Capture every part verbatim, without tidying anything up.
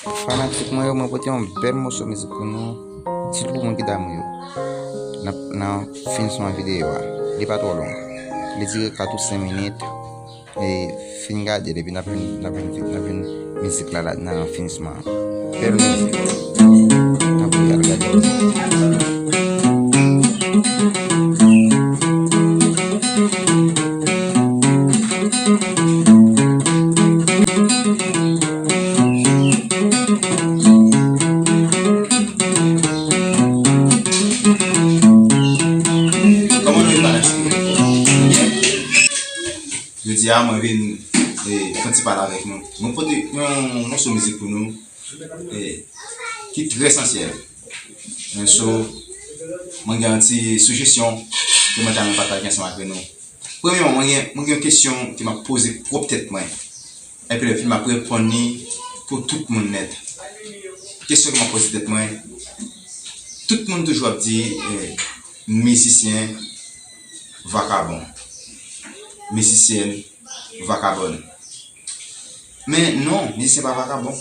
Fanatik mwen yo, mwen pote yon bèl moso mizik pou nou. Sitou pou moun ki damou yo. Nan, nan finisman videyo a. Li pa twò long. Li dire kat ou senk minit. E fin gade l, epi n ap vin, n ap vin, n ap vin mizik la, la nan finisman an. Bèl mizik. Tanpri, al gade mizik. Kòman nou ye fanatik? Jodi a, mwen vin, e, fè yon ti pale avèk nou. Mwen pote yon moso mizik pou nou, e, ki trè sansyèl. Yon so, mwen gen yon ti sijesyon ke mwen ta renmen pataje ansanm avèk nou. Premyèman, mwen gen, mwen gen yon kesyon ke m ap poze pwòp tèt mwen. Epi lè fini, m ap reponn li pou tout moun nèt. Kesyon ke m ap poze tèt mwen, tout moun toujou ap di, e, mizisyen vakabon. Mizisyèn vakabòn. Men non, mizisyen pa vakabon.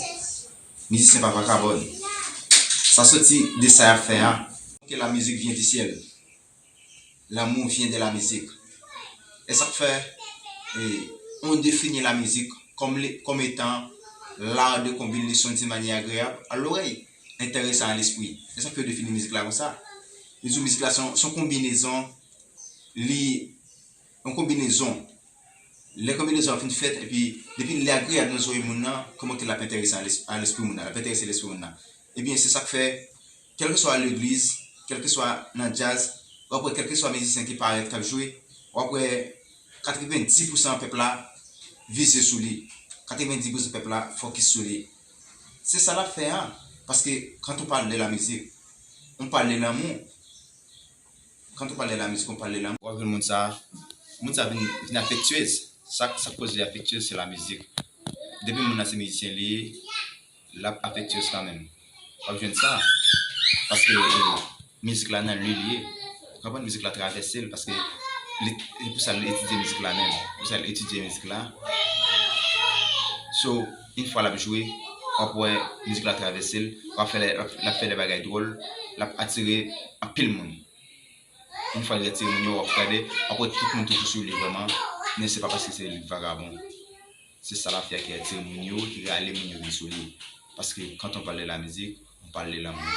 Mizisyen pa vakabòn. Sa soti de sa y ap fè a. Que la musique vient du ciel. L'amour vient de la musique. E sa k fè, e, on defini la musique comme, comme étant l'art de combiner les sons d'une manière agréable à l'oreille, intéressant à l'esprit. E sa k fè yo defini mizik la konsa. Yo di mizik la se yon, se yon konbinezon, li, yon konbinezon. Lè konbinezon an fin fèt, epi depi li agreyab nan zòrèy moun nan, kòman ke l ap enterese a lespri moun nan, l ap enterese lespri moun nan. Ebyen, se sa k fè, kèlkeswa legliz, kèlkeswa nan djaz, w ap wè kèlkeswa mizisyen ki parèt k ap jwe, w ap wè katrevendis pousan pèp la vize sou li. Katrevendis pousan pèp la fokis sou li. Se sa l ap fè a. Paske, quand on parle de la musique, on parle de l'amour. Quand on parle de la musique, on parle de l'amour. W ap jwenn moun sa, moun sa vin, vin afektyez. Sa, sa k koz li afektyez, se la mizik. Depi moun nan se mizisyen li ye, l ap afektyez kanmenm. W ap jwenn sa. Paske, e, mizik la nan li li ye. Ou konprann? Mizik la travèse l, paske li, se pou sa l etidye mizik la menm. Se pou sa l etidye mizik la. So, yon fwa l ap jwe, w ap wè mizik la travèse l, w ap fè lè, l ap, l ap fè de bagay dwòl, l ap atire anpil moun. Yon fwa l retire moun yo, w ap gade, w ap wè tout moun toujou sou li vrèman, men se pa paske se li k vakabon. Se sa l ap fè ki retire moun yo, ki rale moun yo vin sou li. Paske quand on parle de la musique, on parle de l'amour.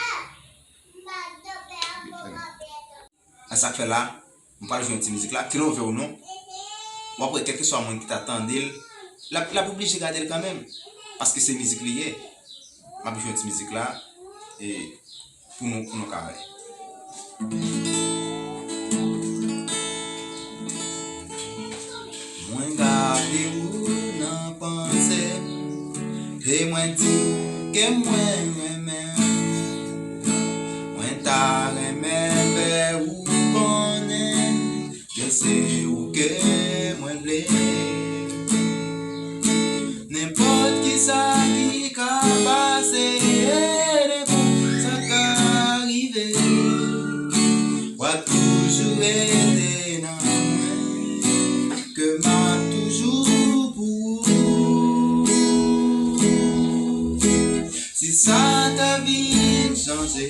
A sa k fè la, m pral jwe yon ti mizik la, ke l ove ou non. W ap wè kèlkeswa moun ki ta tande l, l ap, l ap oblije gade l kanmenm. Paske se mizik li ye. M ap jwe yon ti mizik la, e pou nou, pou nou ka wè. Mwen gade ou nan panse m, e mwen di w ke mwen renmen w. Mwen ta renmen fè ou konnen ke se ou ke mwen vle. Nenpòt kisa ki ka pase, e nenpòt sa ka rive, w a toujou rete nan mwen, ke m a toujou pou ou. Si sa ta vin chanje,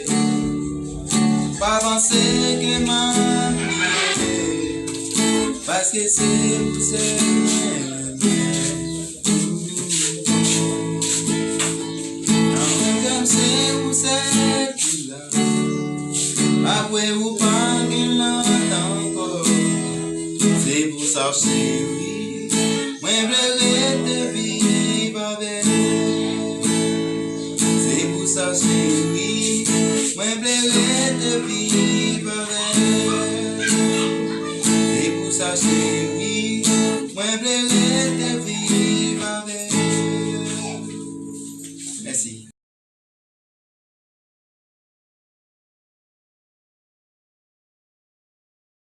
pa panse ke m ap bliye, paske se ou sèl mwen renmen. Nan kè m se ou sèl ki la. Apre ou pa gen lòt ankò. Se pou sa cheri, mwen vle rete viv avèk ou. Se pou sa cheri, mwen vle rete viv avèk ou. Se pou sa cheri, mwen vle